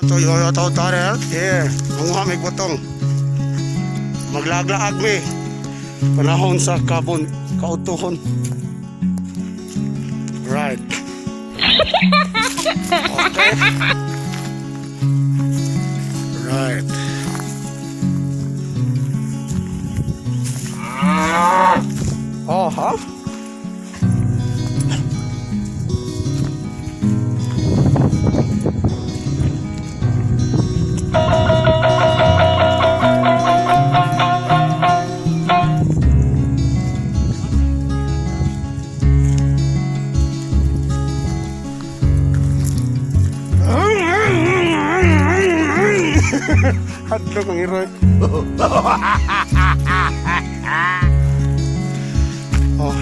Ito yo to tare. Here, manguha mig butong. Maglaglaag mi. Panahon sa kabon kautuhon. Right. Okay. Right. Oh, huh? Hadlok ang iroy. Oh.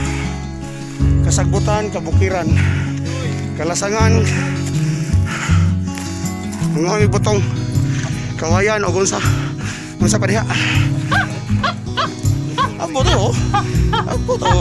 Kasagbutan, kabukiran. Kalasangan. Mga butong. Kawayan o unsa. Unsa pa diha? Apo to. Oh. Apo to.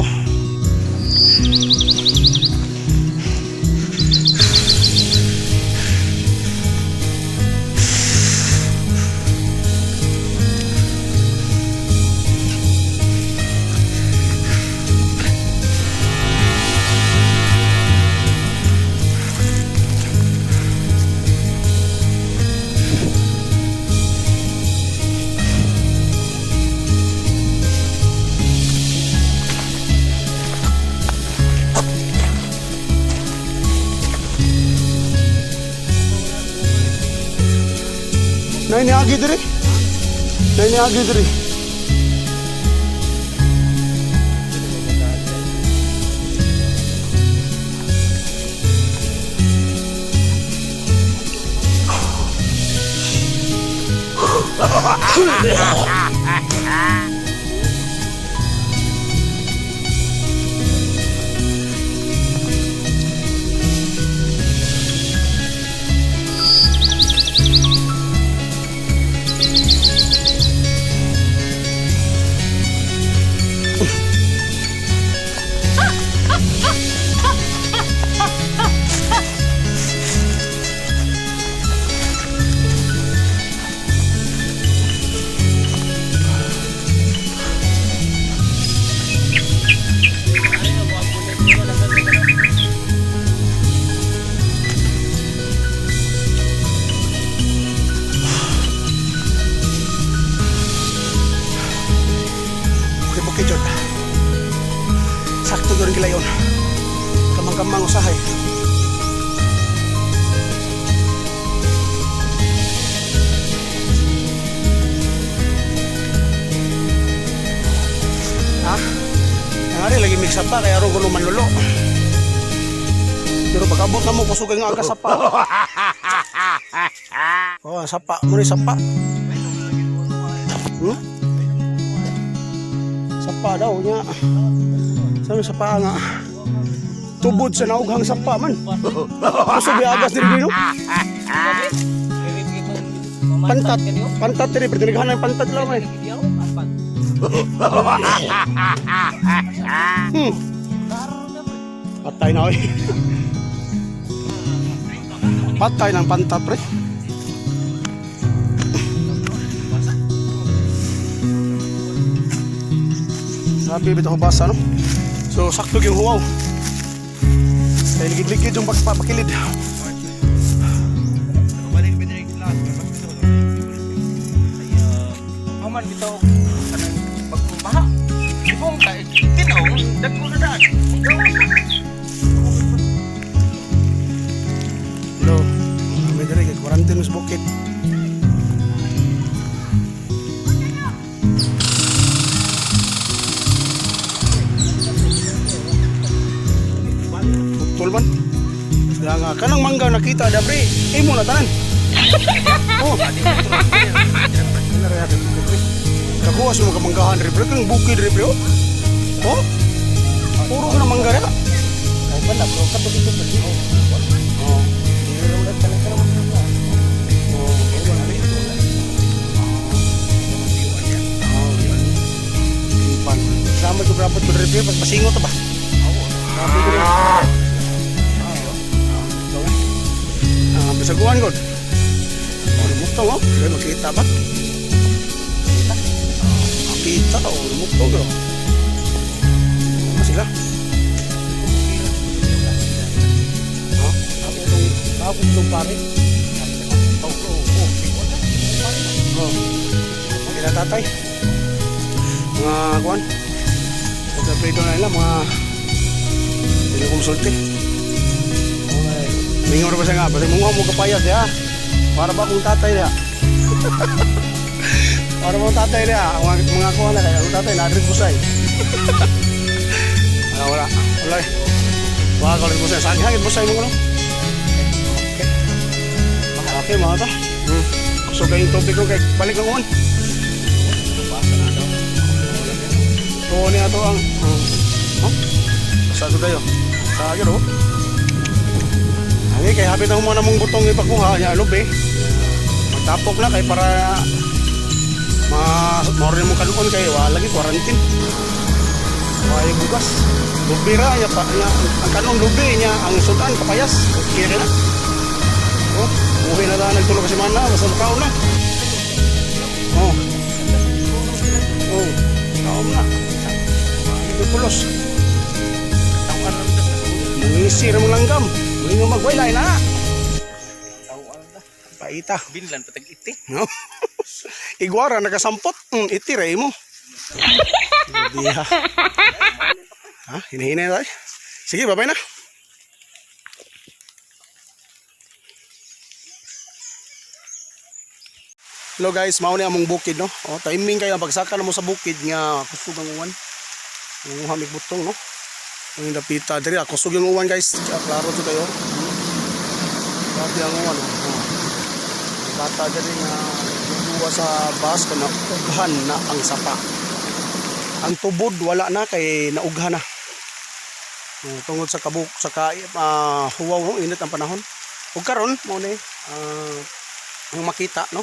Nay niagi diri. Nay niagi diri. Bukid-bukid jud. Sakto gyud gilayon. Kamang-kamang usahay. Ha? Nangari lagi mix pa kaya aron kuno manlulo. Pero pag-abot na mo kusog nga aga sapa. Oh, sapa mo ni sapa. Hmm? Sapa daw niya. Sabi sapa nga. Tubod sa naughang sapa man. Kusog agas diri no? Pantat. Pantat diri pero tinighan ang pantat lang eh. Patay na oy. Patay ng pantat, pre. Sabi bitaw basa no. So sakto yung huwaw. Kay ligid-ligid yung pagpapakilid. Human bitaw kanang pagbaha. Ibong ka tinaw dagko na daan. Hello. May diri kay quarantine sa bukid. Putol man. Sila nga kanang mangga nakita da pre, imo na tanan. Oh. Kakuha sa mga manggahan rin pre, kanang bukid rin pre oh. Oh. Puro ka na mangga rin. Ay pa na bro katong ito pa. Oh. Pan. Salamat ko dapat ko review pag pasingot ba. Sabi ko rin. Ah, bisaguan ko. Butong oh. Ay, makita ba? Kita. Makita oh, lumutong oh. Ano sila? Ha? Ako itong pare. Oh. Kila tatay. Mga kuan. Pagka-prito na nila mga hindi konsulti. Okay. Mingon ba siya nga? Basta munga mo kapayas ya. Para ba akong tatay niya? Para ba akong tatay niya? Mga kuha na kayo. Ang tatay, na-drink busay. Wala, wala. Wala eh. Wala ka ulit busay. Saan hangin busay mo no? Okay. Okay, mga to. So, kayong tubig ko. Kay, balik ang uwan. Tuo niya to ang... Oh? Saan ko kayo? Sa akin, oh. Ay, kay hapit na muna mong butong ipakuha niya lubi. Magtapok na kay para ma maorin mo kanuon kay wala lagi quarantine. Wala bugas. Lubi ra ya pa niya ang kanon lubi niya ang sudan kapayas. Okay na. Oh, buhi na ta nagtulo ka semana basta makaon na. Oh. Oh, kaon na. Ito pulos. Mangisi ra mong langgam. Mulingo magwaylay na. Paita. Binlan patag iti. No? Iguara nakasampot. Iti ra mo. Hindi ha. Ha, hinahinay na tayo. Sige, babay na. Hello guys, mao ni among bukid no. Oh, timing kayo ang pagsaka na mo sa bukid nga kusog ang uwan. Ang hamig butong no. Ang dapita diri ah, kusog yung uwan guys. Ah, klaro to kayo. Grabe ang uwan oh. Oh. Bata diri nga duwa sa bus kana ughan na ang sapa. Ang tubod wala na kay naughan na. Oh, tungod sa kabuk sa ka, huwaw no, init ang panahon. Ug karon mo ni ang makita no.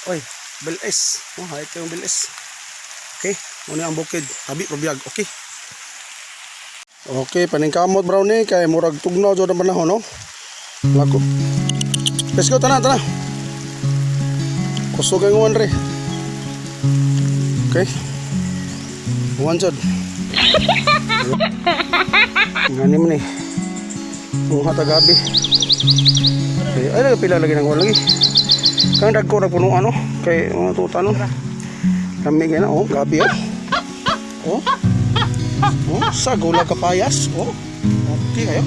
Oy, bilis. Oh, hay kayong bilis. Okay, muna ang bukid. Tabi pabiyag. Okay. Okay, paningkamot brownie kay murag tugnaw jud ang panahon no. Lako. Let's go, tana, tana. Kusog ang uwan re. Okay. Uwan jud. Ngani man eh. Muha tagabi. Okay. Ay, nagpila lagi ng uwan lagi. Kang dagko na puno ano kay mga tuta no. Kami kay na oh, gabi oh. Oh. Oh, sa gula kapayas oh. Okay kayo.